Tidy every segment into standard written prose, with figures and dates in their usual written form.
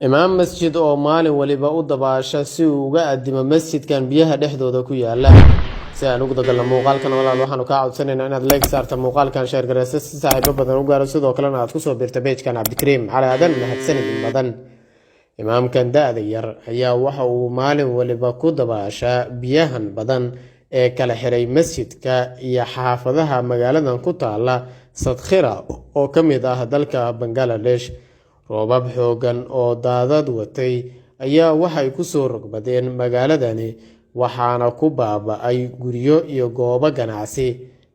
Imaam masjid oo maalin waliba u dabaasha si uu uga addimo masjidkan biyaha dhexdooda ku yaala. Si aan ugu dagalno muuqaalkan, walaal, waxaanu kaa codsanaynaa inaad like saarta muuqaalkan, share gareysa si saaxiibo badan u gaaro, sidoo kalena aad kusoo biirta page-kan Cabdikariim Cali Aadan. Mahadsanid in badan. Imaamkan da-da yar ayaa waxa uu maalin waliba ku dabaashaa biyahan badan ee kala xiray masjidka iyo xaafadaha magaaladan ku taala Sadkhira oo ka mid ah dalka Bangaladesh. Roobab xooggan oo daadad watay ayaa waxay kusoo rogmadeen magaaladani, waxaana ku baaba'ay guryo iyo goobo ganacsi,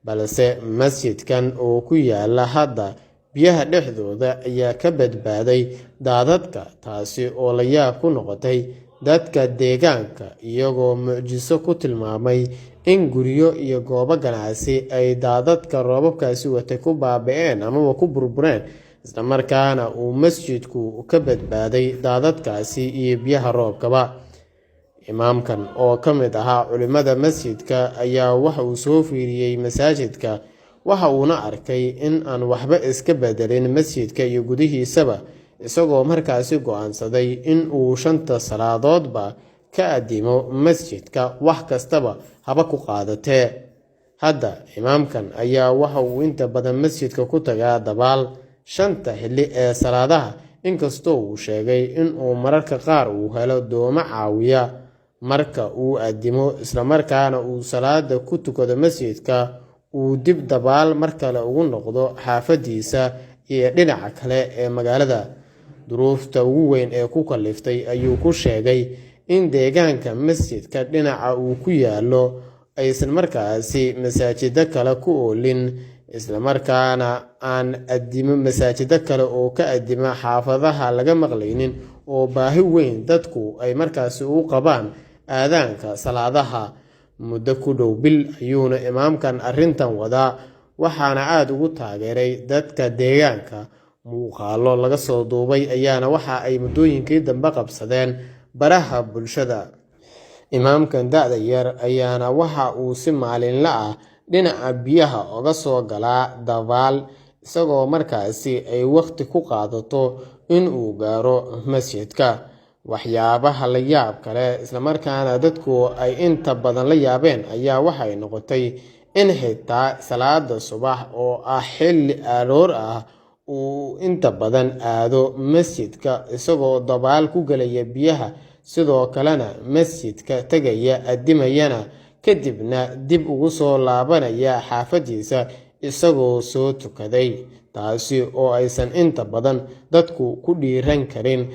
balse masjidkan oo ku yaala hadda biyaha dhexdooda ayaa ka badbaaday daadadka, taasi oo la yaab ku noqotay dadka deegaanka, iyagoo mucjiso ku tilmaamay in guryo iyo goobo ganacsi ay daadadka roobabkaasi watay ku baaba'een amaba ku burbureen, islamarkaana uu masjidku ka badbaaday daadadkaasi iyo biyaha roobkaba. Imaamkan oo ka mid ahaa culimada masjidka ayaa waxa uu soo fiiriyey masaajidka, waxa uuna arkay in aan waxba iska bedelin masjidka iyo gudihiisaba, isagoo markaasi go-aansaday in uu shanta salaadoodba ka addimo masjidka, wax kastaba haba ku qaadatee. Hadda imaamkan ayaa waxa uu inta badan masjidka ku tagaa dabaal shanta xilli ee salaadaha, inkastoo uu sheegay in uu mararka qaar uu helo doomo caawiya marka uu addimo, islamarkaana uu salaada ku tukado masjidka, uu dib dabaal mar kale ugu noqdo xaafadiisa iyo dhinaca kale ee magaalada. Duruufta ugu weyn ee ku kaliftay ayuu ku sheegay in deegaanka masjidka dhinaca uu ku yaallo aysan markaasi masaajido kale ku oolin, islamarkaana aan addimo masaajido kale oo ka addima xaafadaha laga maqlaynin, oo baahi weyn dadku ay markaasi u qabaan aadaanka salaadaha. Muddo ku dhow bil ayuuna imaamkan arrintan wadaa, waxaana aada ugu taageeray dadka deegaanka. Muuqaalo laga soo duubay ayaana waxa ay muddooyinkii dambe qabsadeen baraha bulshada. Imaamkan da-da yar ayaana waxa uu si maalinle ah dhinaca biyaha uga soo galaa dabaal, isagoo markaasi ay waqti ku qaadato in uu gaaro masjidka. Waxyaabaha la yaab kale, islamarkaana dadku ay inta badan la yaabeen, ayaa waxay noqotay in xitaa salaada subax oo ah xilli aroor ah uu inta badan aado masjidka, isagoo dabaal ku galaya biyaha, sidoo kalena masjidka tegaya, addimayana, kadibna dib ugu soo laabanaya xaafadiisa isagoo soo tukaday, taasi oo aysan inta badan dadku ku dhiiran karin.